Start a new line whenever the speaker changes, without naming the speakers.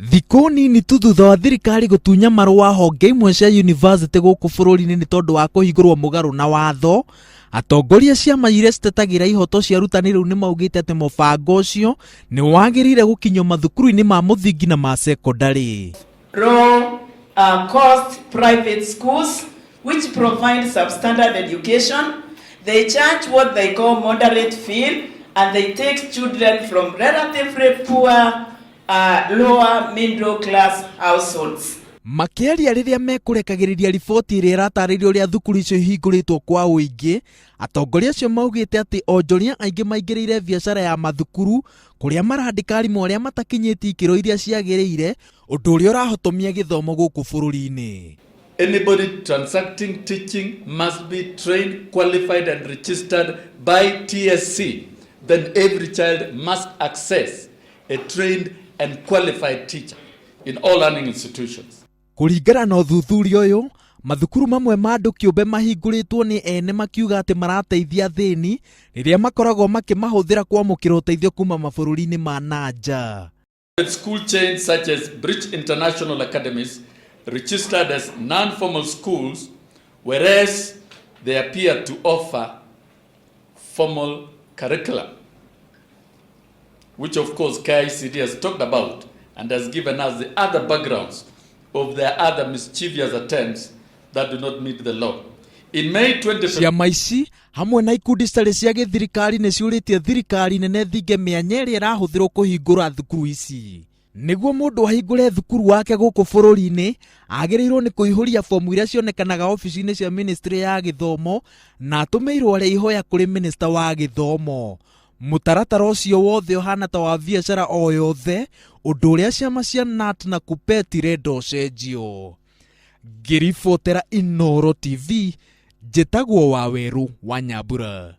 Thikũ nini tu thutha wa thirikari gũtunya marũa honge imwe cia yunivasĩtĩ gũkũ bũrũri-inĩ nĩ tondũ wa kũhingũrwo mũgarũ na watho, atongoria ciama iria citetagĩra ihoto cia arutani rĩu nĩ maugĩte atĩ mũbango ũcio nĩ wagĩrĩire gũkinyio mathukuru-inĩ ma mũthingi na ma sekondarĩ.
Low cost private schools which provide substandard education. They charge what they call moderate fee and they take children from relatively poor lower middle class households.
Makĩaria rĩrĩa mekũrekagĩrĩria riboti ĩrĩa ĩratarĩria ũrĩa thukuru icio ihingũrĩtwo kwa ũingĩ, atongoria acio maugĩte atĩ onjoria aingĩ maingĩrĩire biacara ya mathukuru kũrĩa marandĩka arimũ arĩa matakinyĩtie ikĩro iria ciagĩrĩire, ũndũ ũrĩa ũrahotomia gĩthomo gũkũ bũrũri-inĩ.
Anybody transacting teaching must be trained, qualified and registered by TSC. Then every child must access a trained and qualified teacher in all learning institutions.
Kũringana na ũthuthuria ũyũ, mathukuru mamwe ma andũ kĩũmbe mahingũrĩtwo nĩ ene makiuga atĩ marateithia athĩni rĩrĩa makoragwo makĩmahũthĩra kwamũkĩra ũteithio kuma mabũrũri-inĩ ma na nja.
School chains such as Bridge International Academies registered as non-formal schools, whereas they appear to offer formal curriculum, which of course KICD has talked about and has given us the other backgrounds of their other mischievous attempts that do not meet the law. In May 2015,
Ciama ici hamwe na ikundi citarĩ cia gĩthirikari nĩ ciũrĩtie thirikari nene thinge mĩanya ĩrĩa ĩrahũthĩrwo kũhingũra thukuru ici. Nĩguo mũndũ ahingũre thukuru wake gũkũ bũrũri-inĩ, agĩrĩirwo nĩ kũihũria fomu iria cionekanaga obici-inĩ cia ministry ya gĩthomo na atũmĩirwo arĩa ihoya kũrĩ minista wa gĩthomo. Mũtaratara ũcio wothe ũhana ta wa biacara o yothe, ũndũ ũrĩa ciama cia KNUT na KUPPET irenda ũcenjio. Ngĩribotera Inooro TV, njĩtagwo Wawerũ wa Nyambura.